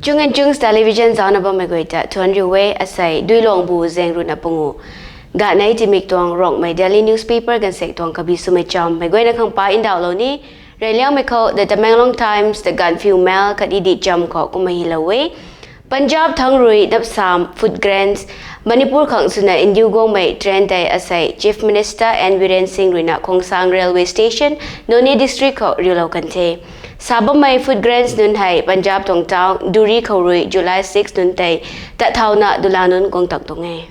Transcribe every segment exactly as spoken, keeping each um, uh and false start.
Chung and Chungs Television zaucna bammei guay ta thuanc riu e. Asei Duiluangbu zaeng ruhna pangu ganei timik tuang Rongmei daily newspaper gansek tuang kabi swmei chammei guayna khang pa ndauhlou ni. Reyliangmei khou The Tamenglong Times, The Gaanphiu Mail khatni Dihcham khou kumna hylou e. Punjab thangc rui napsam food grains Manipur khang swna ndiu guangmei train tei asei Chief Minister N Biren Singh ruina Khongsang Railway Station, Noney District khou riulou kan the. Sa bammei food grains nunc hei Punjab tuang town Dhuri khou rui July six nunc tei tat thauna dula nunc guang tak tuang e.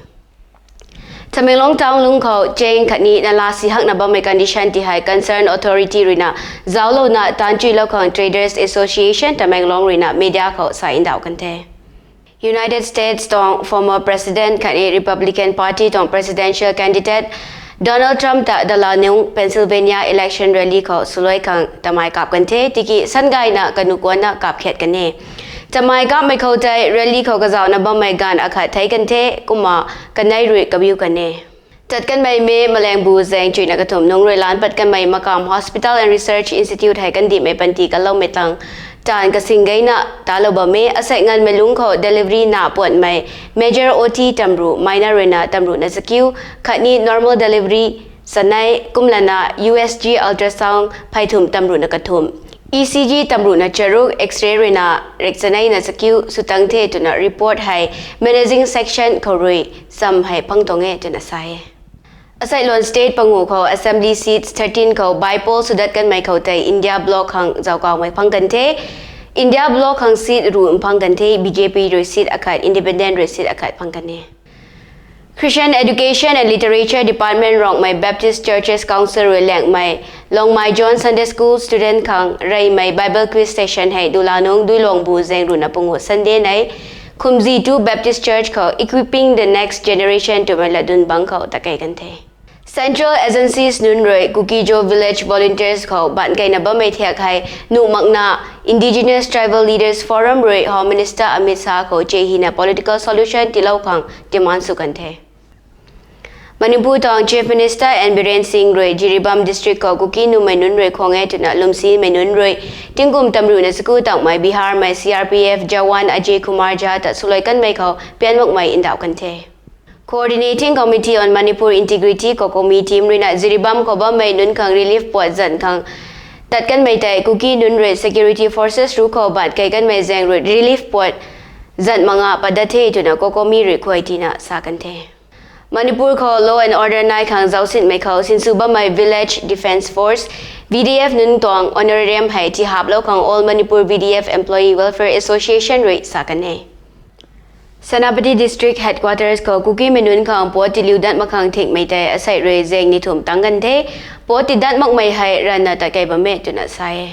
Tamenglong town lungc khou cheng khatni nala si hakna bammei condition ti hei concerned authority ruina zauclouna taanchuilou khang Traders Association Tamenglong ruina media khou sa ndauh kan the. United States tuang former president khatni Republican Party tuang presidential candidate Donald Trump ta dala nungc Pennsylvania election rally khou swluai khang tamei kap kan the, tiki sangayna kanu kuanna kap khiat kan e. Tamei kapmei khou tei rally khou kazauhna bammei ganv akhat thei kan the, kumna kanei rui kabiu kan e. Tat kanmei May malengbu zaeng chuihna kathumh nungc rui lan pat kanmei Makam Hospital and Research Institute hei kandihmei panty kaloumei tang taanv kasing gayna talou bam e. Asei nganvmei lungc khou delivery na puanmei major O T tamruh, minor ruina tamruhna chakiu, khatni normal delivery chanei, kumlana U S G ultrasound pheythumh tamruhna kathumh, E C G tamruhna charuk, X-ray ruina rikchaneina chakiu sw tang the twna report hei managing section khou rui cham hei phang tuang e twna sa e. Asei luan state pangu khou assembly seats thirteen khou by poll swdat kanmei khou tei India Bloc khang zaukaumei phang kan the. India Bloc khang seat ruh mphang kan the, B J P rui seat akhat, independent rui seat akhat phang kan e. Christian Education and Literature Department Rongmei Baptist Churches Council rui langmei Longmai John Sunday School student khang reymei Bible quiz session hei dula nungc Duiluangbu zaeng ruhna pangu Sunday nei Khumzi two Baptist Church khou Equipping the Next Generation twmei latdyn bangc khou takei kan the. Central agencies nunc rui Kuki-Zo village volunteers khou baanc keyna bammei thiak hei nuh makna Indigenous Tribal Leaders Forum rui Home Minister Amit Shah khou chehina political solution tiilou khang demand sw kan the. Manipur tuang Chief Minister N Biren Singh rui Jiribam District khou Kuki numei nunc rui khuang e twna lwmsimei nunc rui tingkum tamruhna chakiu tangmei Biharmei C R P F jawan Ajay Kumar Jha ta swluai kanmei khou pian makmei ndauh kan the. Coordinating Committee on Manipur Integrity, COCOMI team ruina Jiribam khou bammei nunc khang relief puat zan khang tat kanmei tei Kuki nunc rui security forces ruc khou baanc key kanmei zaeng rui relief puat zan manga pat dat the twna COCOMI rui khuay tina sa kan the. Manipur khou law and order nai khang zaucsinmei khou sinsw bammei Village Defence Force, V D F nunc tuang honorarium hei tihaplou khang All Manipur V D F Employee Welfare Association rui sa kan e. Senapati District Headquarters khou Kukimei nunc khang puat tiliu dat mak khang thingmei tei asei rui zaeng ni thumh tang kan the. Puat tidat makmei hei ranvna tatkey bam e twna sa e.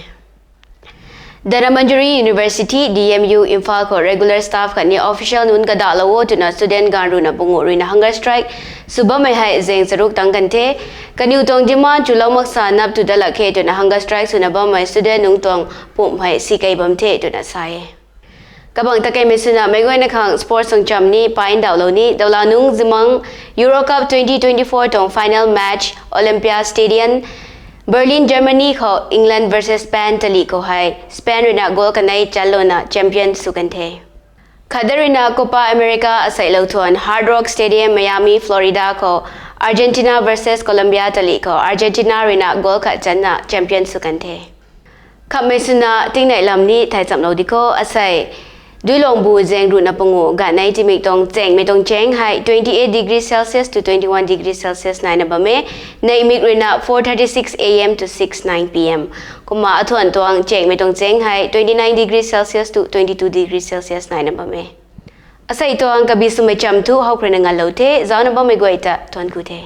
Dhanamanjuri University, D M U, Imphal khou regular staff khatni official nunc kadahlou o twna student ganv ruhna panguh ruina hunger strike sw bammei hei zaeng charuk tang kan the. Kaniw tuang demand chulou maksa nap tu dat lak khe twna hunger strike swna bammei student nunc tuang pumh hei sikei bam the twna sa e. Kabang takeimei swna meic guayna khang sports tuang cham ni pa ndauhlou ni. Dawla nungc zimang Euro Cup twenty twenty-four tuang final match Olympia Stadion, Berlin, Germany khou England versus Spain talih khou hei Spain ruina goal kanei chanlouna champion sw kan the. Khatda ruina Copa America aseilou thuan Hard Rock Stadium, Miami, Florida khou Argentina versus Colombia talih khou Argentina ruina goal khat channa champion sw kan the. Khamhmei swna tingnei lam ni thai chamlou di khou asei Duilongbu zaeng ruhna panguh ganei timik tuang chaengmei tuang chaeng hei twenty-eight degree Celsius to twenty-one degree Celsius naina bam e. Neihmik ruina four thirty-six A M to six nine P M. Kumna athuan tuang chaengmei tuang chaeng hei twenty-nine degree Celsius to twenty-two degree Celsius naina bam e. Asei tuang kabi swmei cham thu howkhrana ngalou the, zaucna bammei guay ta thuan ku the.